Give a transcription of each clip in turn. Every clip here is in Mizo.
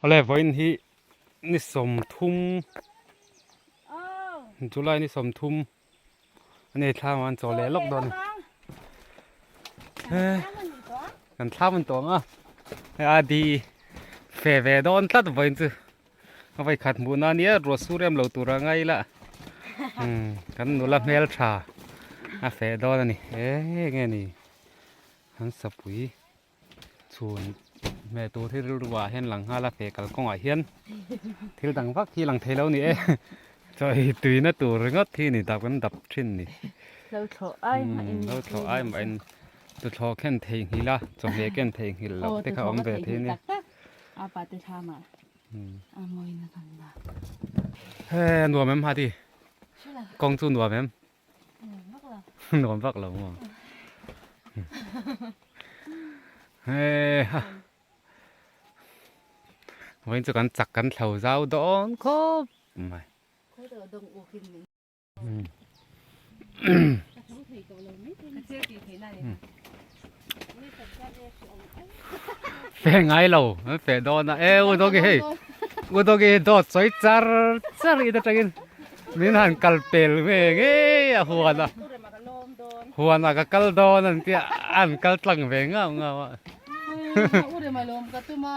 Awle vawiin hi ni sawmthum July ni sawmthum a ni thla an chaw leh lawk dawn a ni kan thlam an tawng a hei a di fe ve dawn tlat vawiin chu a vawi khat hmuh na nia ruah sur em lo tur a ngai ila kan nula hmel tha a feh dawn a ni eng nge ni an sapui. Chhun hmeh tur hi rilru ah hian lang nghal a feh kalkawngah hian thil dang vak hi lang thei lo ni e chaw ei tuina tur ringawt hi ni dap kan dap thin ni lo thlawh ai mah in lo thlawh ai mah in tuthlawh khen thei nghilh a chawhmeh ken thei nghilh loh te kha awm ve thei nia a pa te thlam ah a mawi na kan la he nuam em hati kawng chu nuam em Nuam vak lo maw? He ha. Vawiin chu kan chak kan thlo zau dawn khawp mai. Fe ngai lo, fe dawn a. E u dawgi hei. U dawgi dawt sawi char char in atangin min han kal pel ve ngei a huan a. Huan a ka kal dawn an tia an kal tlang ve ngau ngau a. U rema lawm ka tum a.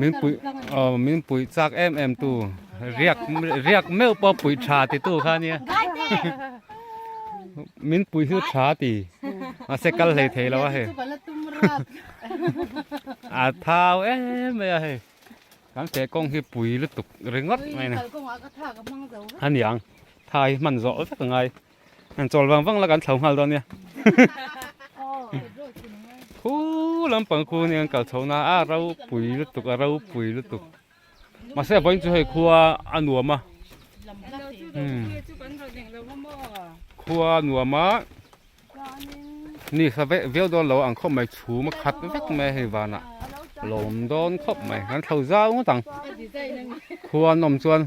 Min puih aw min puih chak em em tu riak riak meuh pawh puih tha ti tu kha nia min puih hi tha ti mahse kal hlei thei lo a hei a thau em mai a hei kan feh kawng hi pui lutuk ringawt mai a ni a niang tha hi hman zawh vek a ngai. An chawl vang vang la kan thlo nghal dawn nia. Khu lampang khu nia an kal chho na a ropui lutuk a ropui lutuk. Mahse vawiin chu hei khua a nuam a. Khua a nuam a. Ni sa vek viau dawn lo ang khawp mai chhum a khat vek mai a hei vanah lawm dawn khawp mai kan thlo zau ngawt ang khua an awm chuan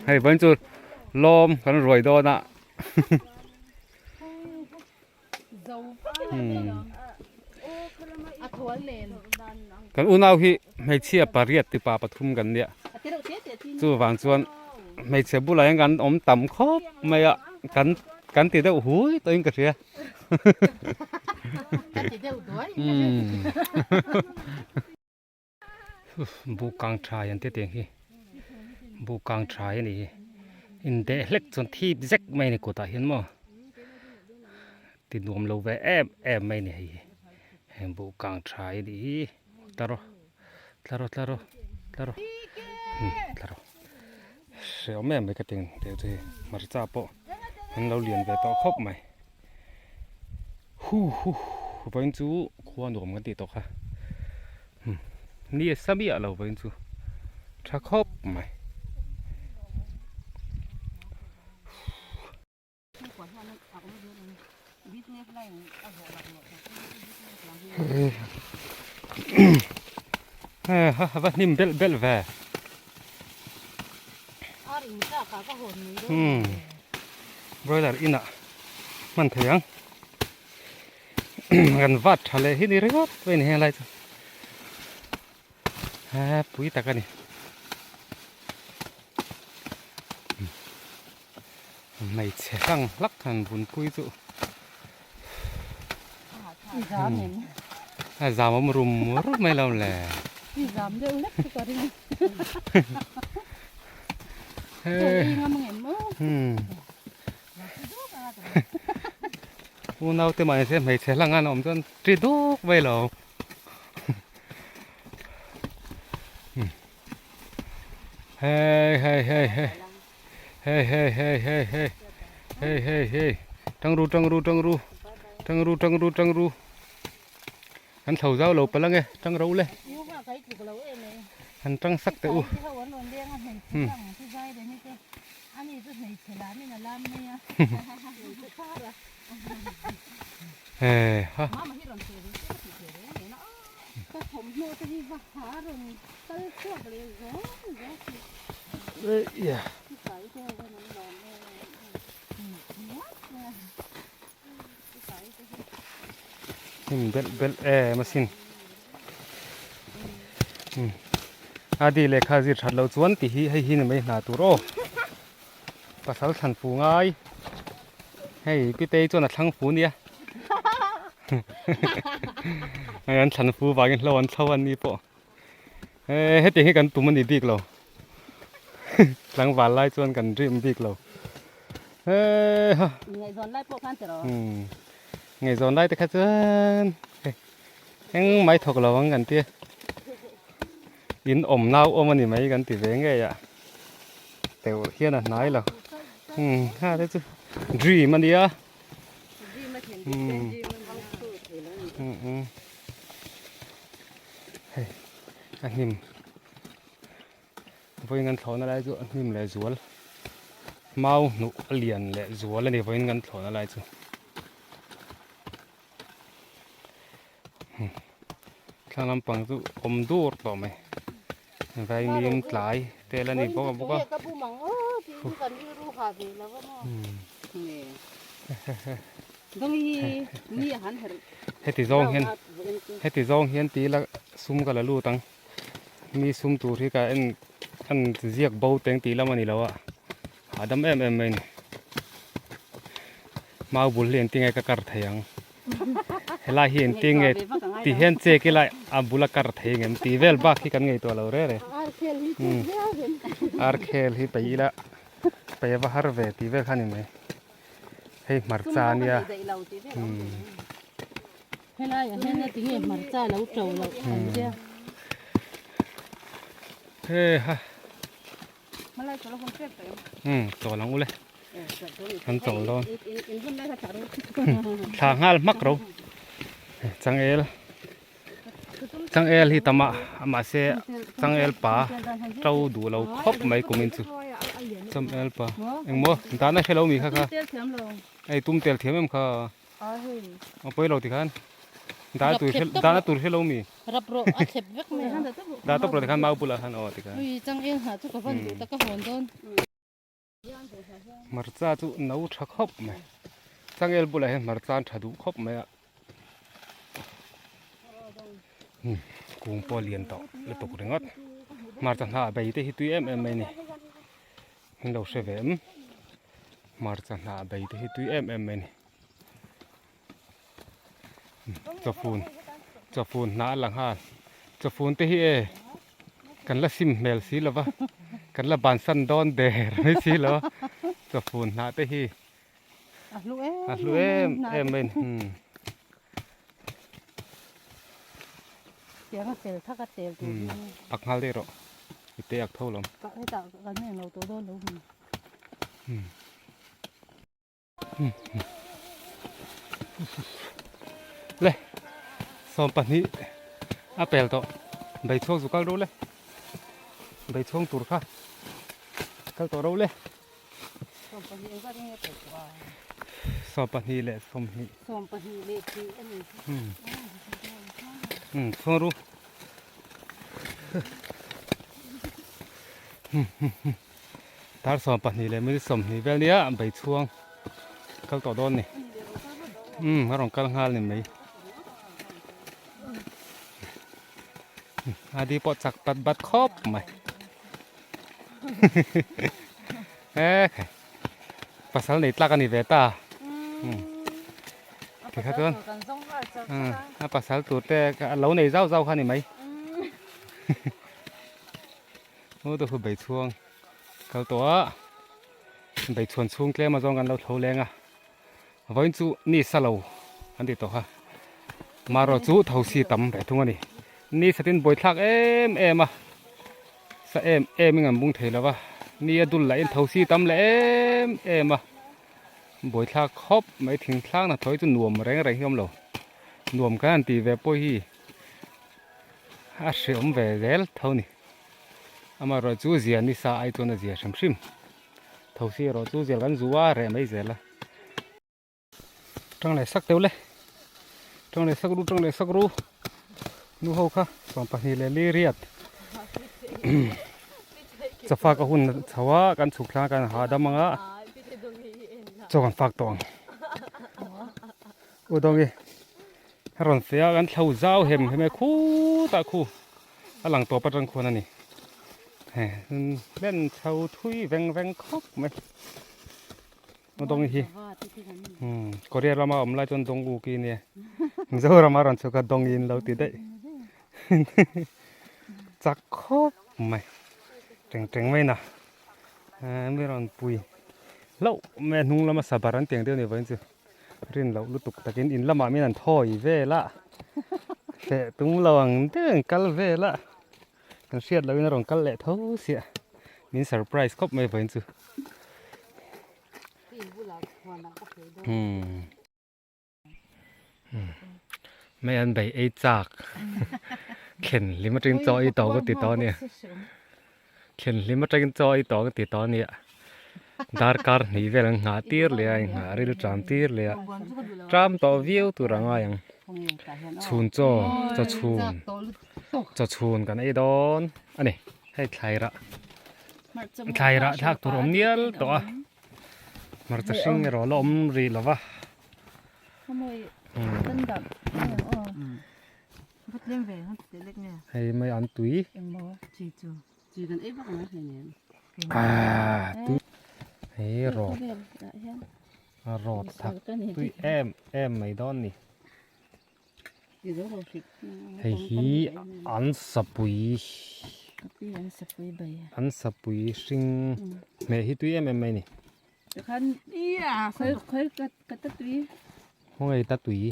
hei vawiin chu lawm kan ruai dawn a kan unau hi hmeichhia pariat tipa pathum kan nia chuvang chuan hmeichhe bulah hian kan awm tam khawp mai a kan kan ti deuh hui tawhin ka hria Buh kang tha hian te tiang hi buh kang tha hi a nih hi indeh hlek chuan thip zek mai a ni kutah hian maw ti nuam lo ve em em mai a ni hei hi heng buh kang tha hi a nih hi tla rawh tla rawh tla rawh tla rawh tla rawh hrehawm em mai ka ti ang tih chu hei hmarcha pawh an lo lian ve tawh khawp mai hu hu vawiin chu khua nuam kan tih tawh kha. Ni a sa miah lo vawiin chu tha khawp mai. Va hnim belh belh ve. Broiler inah hman thei ang. Kan vat tha leh hi ni ringawt mai a ni helai chu he pui tak a ni hmeichhe hlang hlak han vun pui chu a zam awm rum rum mai lo le U naute mah nise hmeichhe hlang an awm chuan ṭi duk mai lo. Hei hei hei hei hei hei hei hei hei hei hei hei ṭang ru ṭang ru ṭang ru ṭang ru ṭang ru ṭang ru an thlo zau lo palh ange ṭang ro le han ṭang sak teh u. Ani chu hmeichhe lam in a lam mai a. He ha. Mama hi rawn che ve se ka tih ve reng reng a. Ka thawmhnaw te hi va ha rawn kal chhuak leh zawng zawng si. Eia. Sai te ho hian an lawm em. Hnim belh belh em asin. A di lehkha zir that loh chuan ti hi hei hi ni mai hna tur aw. Pasal thlan fu ngai. Hei Pitei chuan a thlang fu nia. Hei an thlan fu vangin hlo an thlo a ni pawh. He hetiang hi kan tum a ni bik lo. Tlangval lai chuan kan dream bik lo. He ha. Ngaihzawn lai pawh khan tiraw. Ngaihzawn lai te kha chuan hei eng mai thawk lo ang kan tia. In awm nau awm a ni mai kan ti ve ngei a. Teuh hian a hnai lo. Ha te chu dream a nia. Hei a hnim vawiin kan thlawhna lai chu a hnim leh zual mau hnuh a lian leh zual a ni vawiin kan thlawhna lai chu thlang lampang chu awm dur tawh mai vaimim tlai te la ni bawk a bawk a. Heti zawng hian heti zawng hian ti ila sum ka la lut ang mi sum tur hi ka en en ziak bo teng tih lam a ni lo a hahdam em em mai a ni mau bul hi engtin nge ka kar thei ang helai hi engtin nge ti hian chek ila a bul a kar thei ang em tih vel bak hi kan ngaihtuah lo reng reng ar khel hi peih ila peih a va har ve tih vel kha a ni mai. Hei hmarcha a nia. Hei ha. Chawl ang ule. Kan chawl dawn. Thla nghal hmak ro. Changel. Changel hi tam a mahse changel pa to duh lo khawp mai kumin chu changel pa engmaw dahna hre lo mi kha kha hei tum tel thiam em kha a pawi lo tikhan dah tur hre dahna tur hre lo mi dah tawp rawh tikhan mau bulah khan aw tikhan Hmarcha chu no tha khawp mai changel bulah hian hmarcha an tha duh khawp mai a kung pawh a lian tawh lutuk ringawt hmarcha hnah bei te hi tui em em mai a ni in lo hre ve em hmarcha hnah bei te hi tui em em mai a ni chawfun chawfun hnah a la nghal chawfun te hi e Kan la sim hmel si lo va, kan la bansan dawn der mai si lo a, chawfun hnah te hi a hlu em a hlu em em mai a ni. Tiang a fel thak a tel tur hi. Ak nghal daih rawh, i te ak tho lawm. Ka hetah kan eng lo tawh dawn lo hmu. Le 12 a pel tawh bei chhuak zu kal ro le bei chhuang tur kha kal tawh ro le 12 leh 20 12 leh tih a ni chhuang ru Tar 12 leh minute 20 vel nia bei chhuang kal tawh dawn ni. Umm a rawn kal nghal ni mai. Adi pawh chak pat bat khawp mai. He khai pasal nei tlak a ni ve ta. Tikha chuan a pasal tur te a lo nei zau zau kha ni mai. Aw te khu bei chhuang kal tawh a bei chhuan chhung tlem azawng kan lo thlo leng a vawiin chu ni sa lo an ti tawh a marawh chu thosi tam ve thung a ni ni satin buaithlak em em a sa em em in an bung thei lo va ni a dul lah in thosi tam leh em em a buaithlak khawp mai thingtlang hnathawh hi chu nuam reng reng hi a awm lo nuam kan han ti ve pawh hi. A hreawm ve zel tho ni. Amaherawh chu zia nisa ai chuan a zia hrim hrim. Thosi erawh chu zial kan zu a reh mai zel a. Tang leh sak deuh le. Tang leh sak ru tang leh sak ru. Nu ho kha 12 leh li riat. Chafa ka hun chho a kan chhuk thlang kan hahdam ang a. Chaw kan fak tawh ang. U Dawngi. A rawn feh a kan thlo zau hem hem e khutah khu a lang tawp atang khuan a ni hlen chho thui veng veng khawp mai dawng hi Korea lama awm lai chuan dawng u ki nia Mizoram a rawn chhuk a dawng in lo ti daih chak khawp mai teng teng mai na mi rawn pui hlauh mai a hnung lama sabar an tiang deuh a ni vawiin chu. Rin loh lutuk takin in lamah min an thawi vel a, hreh tum lo ang deuh an kal vel a, kan hriat lohin a rawn kal leh tho sia, min surprise khawp mai vawiin chu. Mai an bei ei chak thlen hlim atangin chaw ei tawh ka ti tawh a nia. Thlen hlim atangin chaw ei tawh ka ti tawh a nia. Darkar hnih vel an nghah tir leh a, inghah ril ṭam tir leh a, ṭam tawh viau tur a ngai ang. Chhun chaw, chaw chhun, chaw chhun kan ei dawn a ni. Hei thlai rah, thlai rah thlak tur awm nial tawh a, hmarcha hring erawh la awm rih lo va. Hei mai an tui. Ah tui hei rawt a rawt thak tui em em mai dawn ni hei hi an sapui an sapui hring hmeh hi tui em em mai ni Khawngaih ta tui.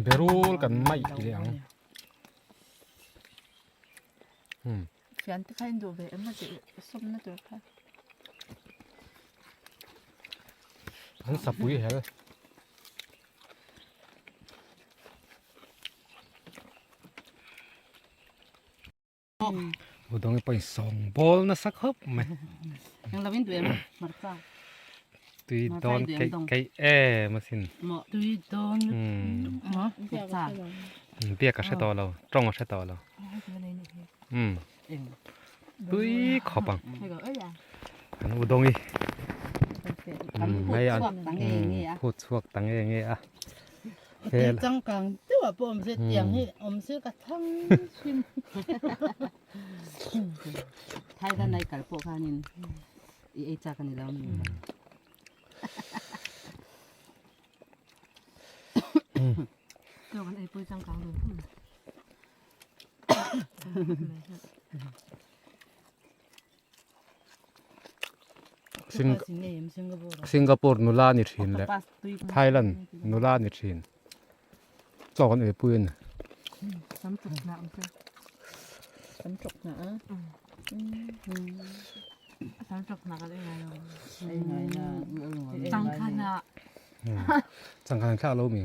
Berul kan maih leh ang. An sapui hel. Udawng pawhin sawng bawl nasa khawp mai. Tui dawn keih keih em asin. Tui dawn Biak a hre tawh lo, tawng a hre tawh lo. Tui khawp ang. An udawng i. Mai an phut chhuak ta nge nge a. Heti changkang deuh ah pawh awm se tiang hi awm se ka thlang hrim. Thailand ai kal pawh khanin i ei chak a ni lo mi. Chaw kan ei pui changkang dun. Singapore nula ni thin leh Thailand nula ni thin chaw kan eipui a ni. Changkhan thlak lo mi.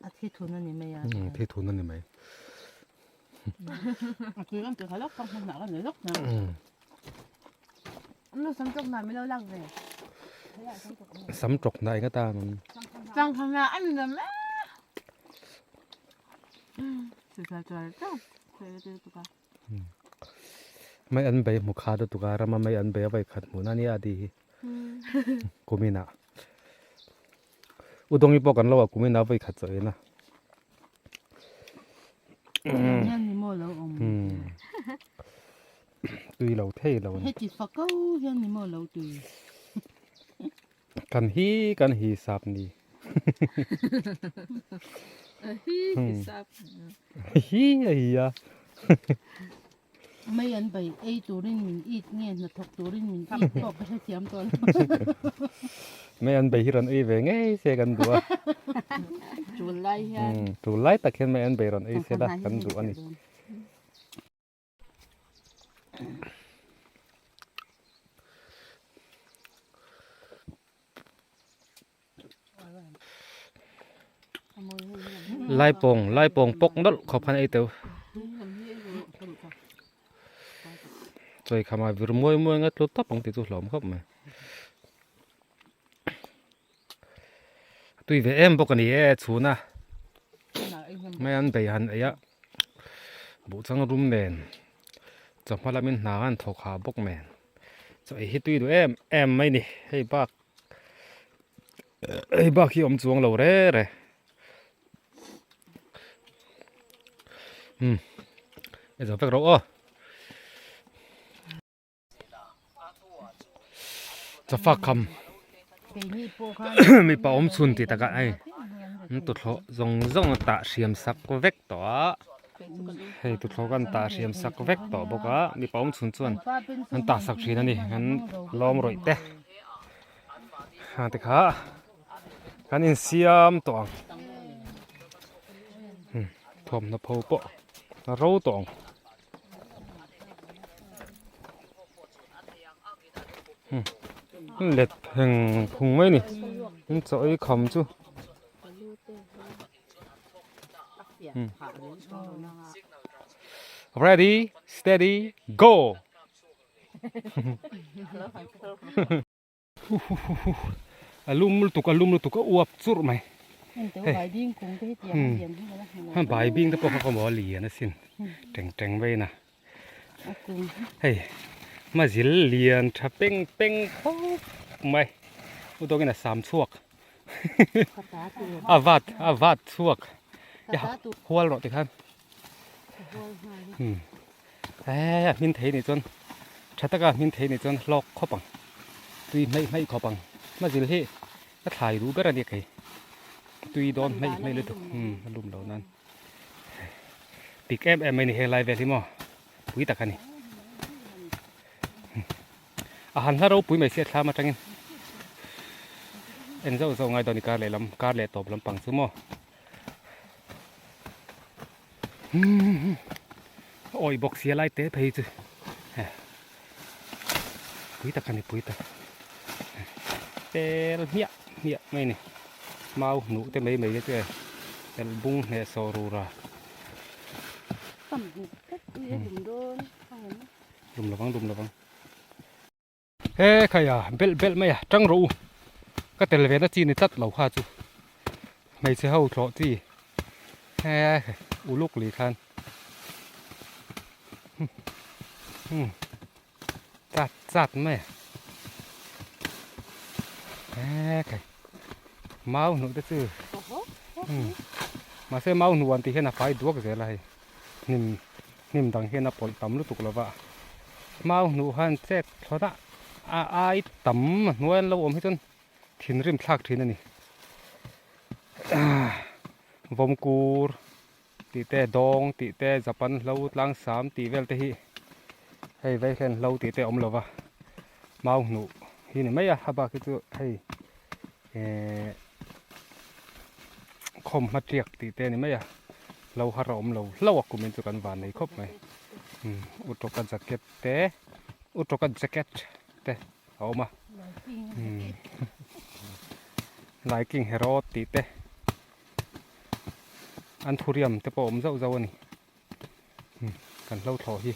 A thi thun a ni mai a. Um thi thun a ni mai. A tui lam tui kha lawk hman hna ka nei lawk na. Nu sam chok na mi lo lak ve. Sam chok na enga ta man. Chang khang na an na me. Chu cha cha cha. Chu cha. Mai an bei hmu kha lutuk a rama mai an bei a vai khat hmun a nia tih hi kumin ah Udawngi pawh kan lo a kumin ah vai khat chawh in a tui lo thei lo a ni kan hi kan hi sap ni hi a hi a Mai an bai ei turin min it nge hnathawk turin min it pawh ka hrethiam tawh lo. Mai an bei hi rawn ei ve ngei se kan duh a. Tul lai hian. Tul lai tak hian mai an bei rawn ei se la kan duh a ni. Laipawng laipawng pawk nawlh khawp khan ei teuh. Chawi khama vir muai muai nga tlu tawp ang tih chu hlawm khawp mai. Tui ve em bawk a ni e chhun a mai an bei han ei a buh chang rum nen chawhma lamin hna an thawk ha bawk nen chaw ei hi tui duh em em mai ni hei bak hei bak hi awm chuang lo re re umm ei zo vek rawh aw. Chafa kham mipa awm chhun tih takah hei an tuthlawh zawng zawng a tah hriam sak vek tawh a hei tuthlawh khan tah hriam sak vek tawh bawk a mipa awm chhun chuan an tah sak thin a ni an lawm rawih te hang te kha kan insiam tawh ang thawmhnaw pho pawh a ro tawh ang. Let pheng phung mai ni in chaw ei kham chu ready steady go A lum lutuk a lum lutuk a uap churh mai hei baibing te pawh kha ka maw a lian asin teng teng vein a hei mazil lian tha peng peng khawp mai u dawngin a sam chhuak a vat a vat chhuak hual rawh tikhan Eee a hmin thei nih chuan tha taka a hmin thei nih chuan hlawk khawp ang tui hmeih hmeih khawp ang mazil hi ka thlai duh ber a ni kei tui dawn hmeih hmeih lutuk umm a lum lo nan tik em em mai ni helai vel hi maw pui tak a ni a han hla ropui mai sia thlam atangin en zauh zauh ngai dawn ni kar leh lam kar leh tawp lampang chu maw. Awi bawk sia lai te phei chu pui tak a ni pui tak tel hmiah hmiah mai a ni mau hnuh te mai mai te chu e tel bung hneh sawh rur a lum lovang lum lovang. He khaia belh belh mai a tang rawh u ka tel ve na chi ni tlat lo kha chu hmeichhe ho thlawh chi he uluk lui khan umm chat chat mai a he khai mau hnuh te chu umm mahse mau hnuh an tih hian a fai duak zel a hei hnim hnim dang hian a pawlh tam lutuk lo va mau hnuh han chet thlawt a a ai tam a hnuai an lo awm hi chuan thinrim thlak thin a ni vawmkur tih te dawng tih te japan hlo tlang sam tih vel te hi hei vaihlen hlo tih te a awm lo va mau hnuh hi ni mai a a bak hi chu hei ehh khawm hma tiak tih te a ni mai a lo har a awm lo hlauh a kumin chu kan van nei khawp mai umm utawka jacket te utawka jacket te a awm a umm laiking hero tih te an thuriam te pawh a awm zauh zauh a ni umm kan hlo thlawh hi.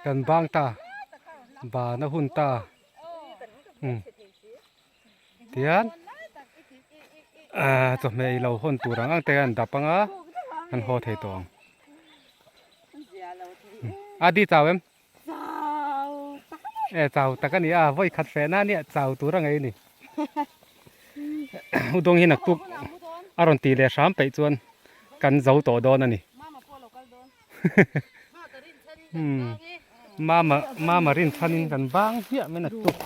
Kan bang ta ban a hun ta umm tihian ahh chawhmeh ilo hawn tur ang ang te an dap anga an haw thei tawh ang a di chau em e chau tak a ni a vawi khat feh na nia chau tur a ngei a ni udawng hi naktuk a rawn tih leh hram peih chuan kan zo tawh dawn a ni mama mama rin thanin kan bang hmiah mai naktuk.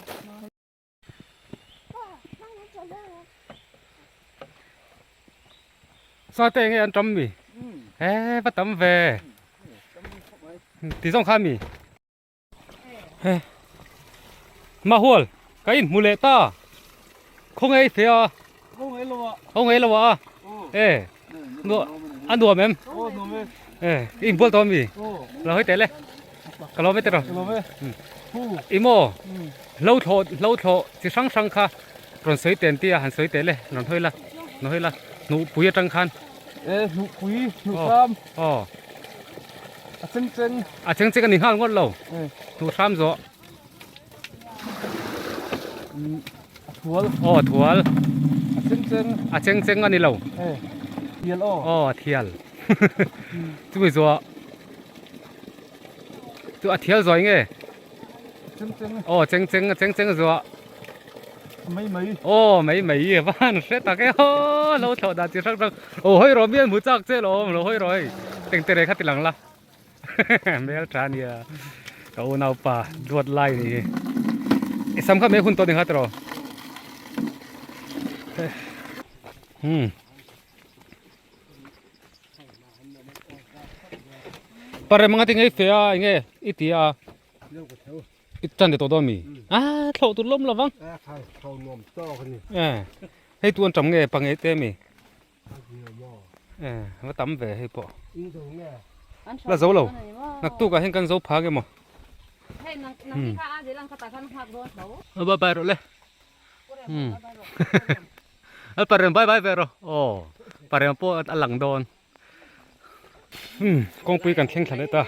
Saw te enge an tam mi? He va tam ve. Ti zawng kha mi. Mahual ka in hmu leh ta. Khawnge i feh a? Khawnge lo a. Khawnge lo a. E. A nuam em? Aw nuam e. E, i inbual tawh ami? Lo hawi teh le. Ka lawm e tiraw. Ka lawm e. I maw? Hlo thlawh hlo thlawh chi hrang hrang kha rawn sawi ten tia han sawi teh le. Rawn hawi la. Rawn hawi la. Hnuhpui atang khan. E hnuhpui hnuhhram. Aw. A cheng cheng. A cheng cheng a ni nghal ngawt lo. Hnuhhram zawh. A thual. Aw a thual. A cheng cheng. A cheng cheng a ni lo. E thial aw. Aw a thial. Chumi zawh chu a thial zawi nge? Cheng cheng. Aw cheng cheng a cheng cheng zawh. Mai mai. Aw mai mai a van hre tak e aw lo thlawh dan chi hrang hrang. Aw hawi rawh mi an hmu chak che lawm lo hawi rawh hei tengte reh kha ti lang la. Hmel tha ania ka unaupa duat lai ni hi. I sam kha mai hun tawh ni kha tiraw. Hmm. Pare manga ti ngei fe a enge i ti a. I tan te tawh dawn mi? Ah thlawh tur lawm lovang. Eh hei tu an tam nge pangei te mi? Eh va tam ve hei pawh. La zo lo. Naktuk ah hian kan zo phak emaw. Bye bye rawh le. Hmm. Parem bye bye ve rawh. Aw parem pawh a lang dawn. Hmm kawngpui kan thleng thla leh ta.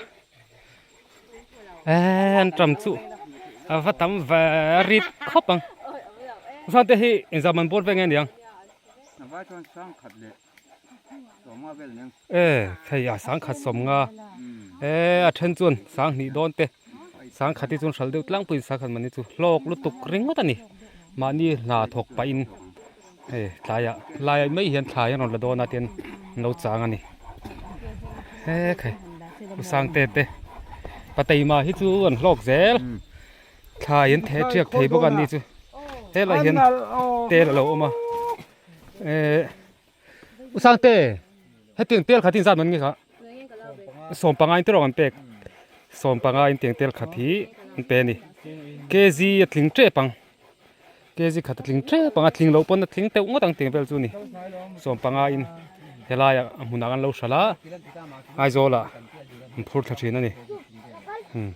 Eh an tam chu a va tam ve rit khawp ang. Chuan te hi inzam an bawr ve nge niang. Eh hei a sangkhat sawmnga eh a then chuan sanghnih dawn te sangkhat hi chuan hral deuh tlangpuiin sangkhat mahni chu hlawk lutuk ringawt a ni mahni hna thawk pahin hei tlaiah lai mai hian thlai an rawn la dawn a tin an lo chang a ni hekhei u sangte te pateima hi chu an hlawk zel thlai an theh thiak thei bawk a ni chu helai hian tel a lo awm a eh u sangte hetiang tel khat hi zat man nge kha sawm panga in te rawng an pek sawm panga in tiang tel khat hi an pe a ni kg a tling tep ang. Kg khat a tling tep ang a tling loh pawn a tling teuh ngawt ang tih vel chu a ni sawm panga in helai ah a hmunah an lo hralh a Aizawl ah an phur thla thin a ni umm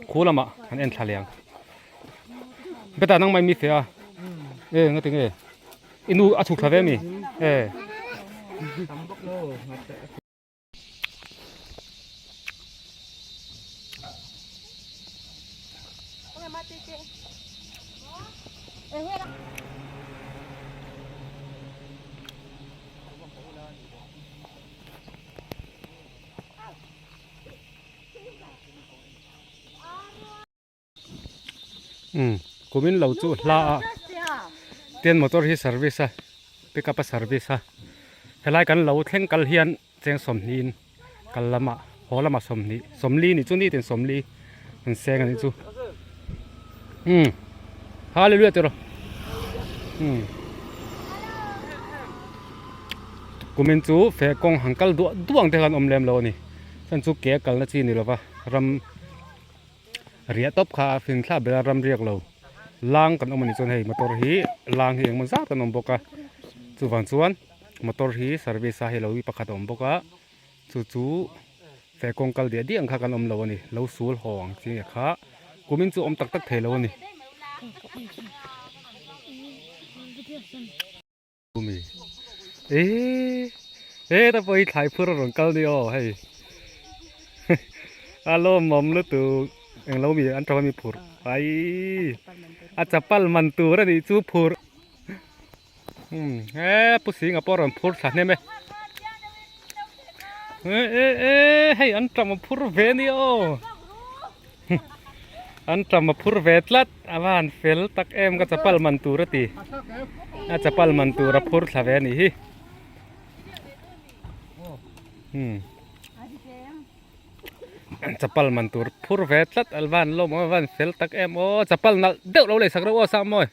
khu lamah an en thla leh ang beta nang mai mi feh a e nga tinge i nu a chhuk thla ve a mi e. Umm kumin lo chu hla a ten motor hi service a pick up a service a helai kan lo thleng kal hian cheng sawmhnih in kal lamah haw lamah sawmhnih sawmli nih chu nitin sawmli an seng anih chu umm hallelujah tiraw umm kumin chu feh kawng han kal duah duah ang te khan awm lem lo a ni chuan chu ke a kalna chi ni lova ram. Riah tawp kha a fin thlap ber a ram riak lo lang kan awm a nih chuan hei motor hi lang hi engemaw zat an awm bawk a chuvang chuan motor hi service a hei lo hi pakhat a awm bawk a chu chu feh kawng kal diah diah ang kha kan awm lo a ni lo sul haw ang chi kha kumin chu awm tak tak thei lo a ni. Eee heta pawh hi thlai phur a rawn kal ni aw hei a lawmawm lutuk englo mi an tawng a mi phurh aii a chapal man tur a nih chu phurh umm he pu singa pawh a rawn phur thla hnem e e e hei an tawng a phur ve a ni aw. An tam a phur ve tlat a va han fel tak em ka chapal man tur a ti a chapal man tur a phur thla ve a nih hi hmm chapal man tur phur ve tlat a va han lawm a va han fel tak em aw chapal nalh deuh lo lei sak reuh aw sa mawi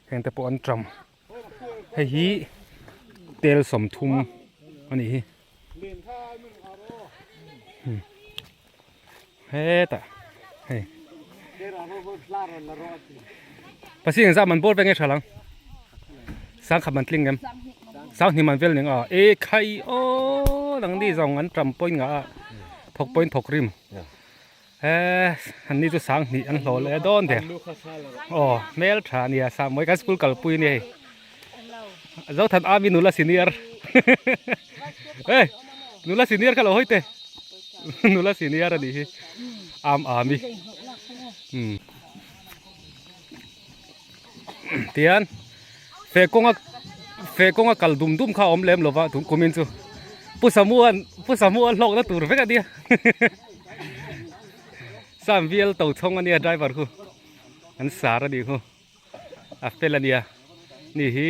heng te pawh an tam hei hi tel sawmthum a nih hi. Hetah hei Pasing engzah man bawr vek nge tha lang Sangkhat man tling em Sanghnih man vel ning a e khai aw nangni zawng an tam point ngah a thawk point thawk rim he an ni chu sanghnih an hlawh leh dawn der aw hmel tha a nia Sangmawi kan school kalpui a ni hei Zothan Army nula senior e nula senior kha lo hawi teh nula senior a nih hi am ami umm tihian feh kawnga feh kawnga kal dum dum kha a awm lem lova tun kumin chu pu samuan pu samua hlawkna tur vek a nia sam vial to chhawng a nia driver khu an sar a nih khu. A fel a nia ni hi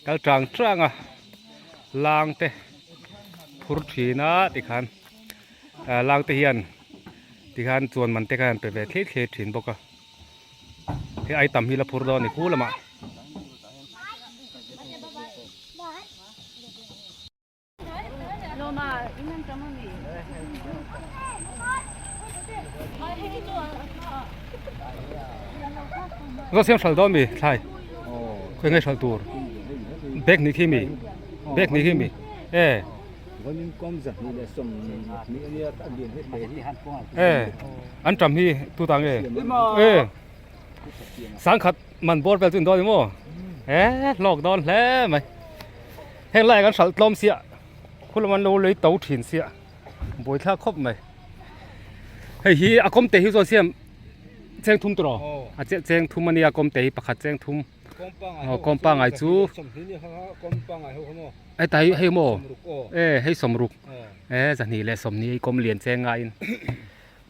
kal tang tang a lang te phur thin a tikhan ah lang te hian tikhan chuan man te khan an pe ve thlei thlei thin bawk a hei ai tam hi la phur dawn a ni khu lamah. Zo siam hral dawn mi thlai khawi nge hral tur bag ni khi mi bag ni khi mi e e an tam hi tu ta nge e sangkhat man bawr vel chu in dawn ni maw e hlawk dawn hle mai. Heng laiah kan hralh tlawm siah khu lam an lo lei to thin siah buai thlak khawp mai hei hi a kawm te hi chuan siam cheng thum tawh a cheng thum ania kawm te hi pakhat cheng thum aw kawm pangai chu heta hi hei maw e hei sawmruk e zahnih leh sawmhnih hei kawm lian cheng ngaiin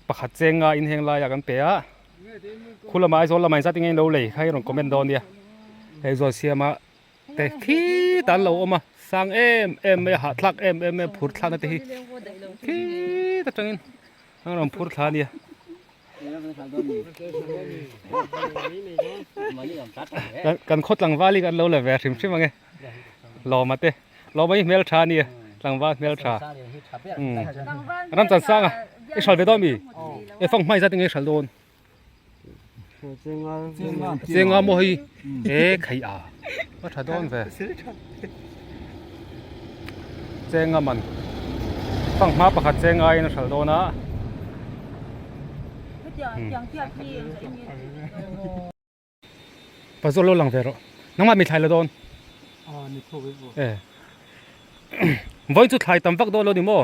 pakhat cheng ngaiin heng laiah kan pe a khu lamah Aizawl lamah engzat enge in lo lei kha i rawn comment dawn nia hei zawn siama. Te khitah an lo awm a sang em em mai a hahthlak em em mai a phur thlakna te hi khit atangin an rawn phur thla a nia kan khaw tlangval hi kan lo la ve hrim hrim ang e lawma te lawma hi hmeltha a nia tlangval hmeltha umm Ramchansanga i hral ve dawn mi e fang hmai zat enge i hral dawn. Chenga maw hei e khai a a tha dawn ve chenga man fanghma pakhat chenga in a hral dawn a Pazawl lo lang ve rawh nangmah mi thlai la dawn e vawiin chu thlai tam vak dawn lo ni maw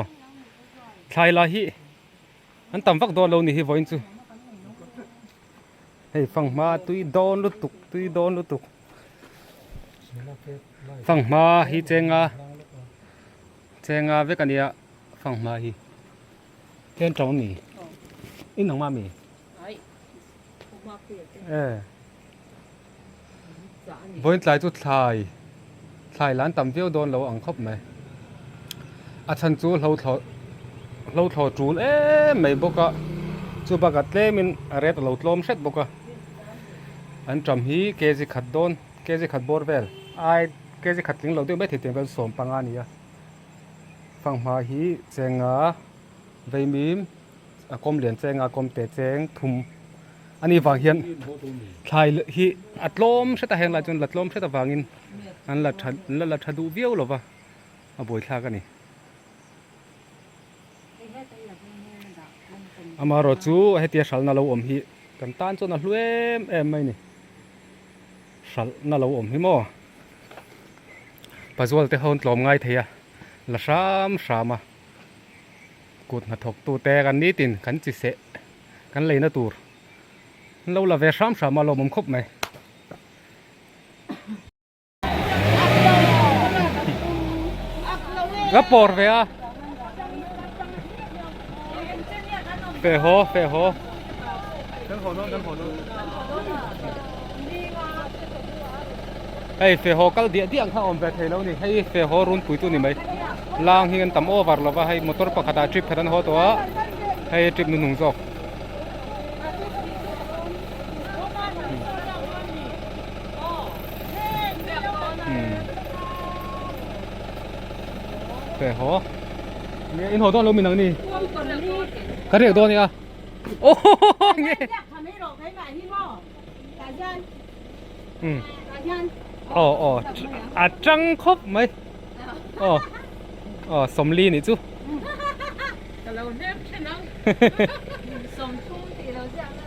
thlai la hi An tam vak dawn lo ni hi vawiin chu. Hei fanghma tui dawn lutuk tui dawn lutuk. Fanghma hi chenga chenga vek a nia fanghma hi. Ken tawng ni. In nangmah mi? E. Vawiin tlai chu thlai thlai la an tam viau dawn lo ang khawp mai. A chhan chu hlo thlawh hlo thlawh tul em mai bawk a chu bakah tlemin a ret a lo tlawm hret bawk a an tam hi kg khat dawn kg khat bawr vel ai kg khat tling lo deuh mai thei tiang vel 15 a ni a fanghma hi chenga veimim a kawm lian cheng a kawm te cheng thum a nih vang hian thlai hi a tlawm hret a heng lai chuan la tlawm hret avangin an la tha an la la tha duh viau lova a buaithlak a ni amaherawh chu hetia hralhna lo awm hi kan tan chuan a hlu em em mai a ni hralhna lo awm hi maw pazual te ho an tlawm ngai thei a la hram hram a. Kut hnathawk tute kan nitin kan chi seh kan leina tur an lo la ve hram hram a lawmawm khawp mai. Ka pawr ve a fe haw fe haw. Hei fe haw kal diah diah ang kha a awm ve thei lo a ni hei fe haw runpui chu a ni mai lang hi an tam over lo va hei motor pakhat ah trip khat an haw tawh a hei trip hnuhnung zawk fe haw in haw dawn lo mi nang ni ka riak dawn nia. Aw nge. Aw aw a tang khawp mai. Aw aw 40 nih chu. Ka lo hlep thin ang. 30 tih lo ziak la.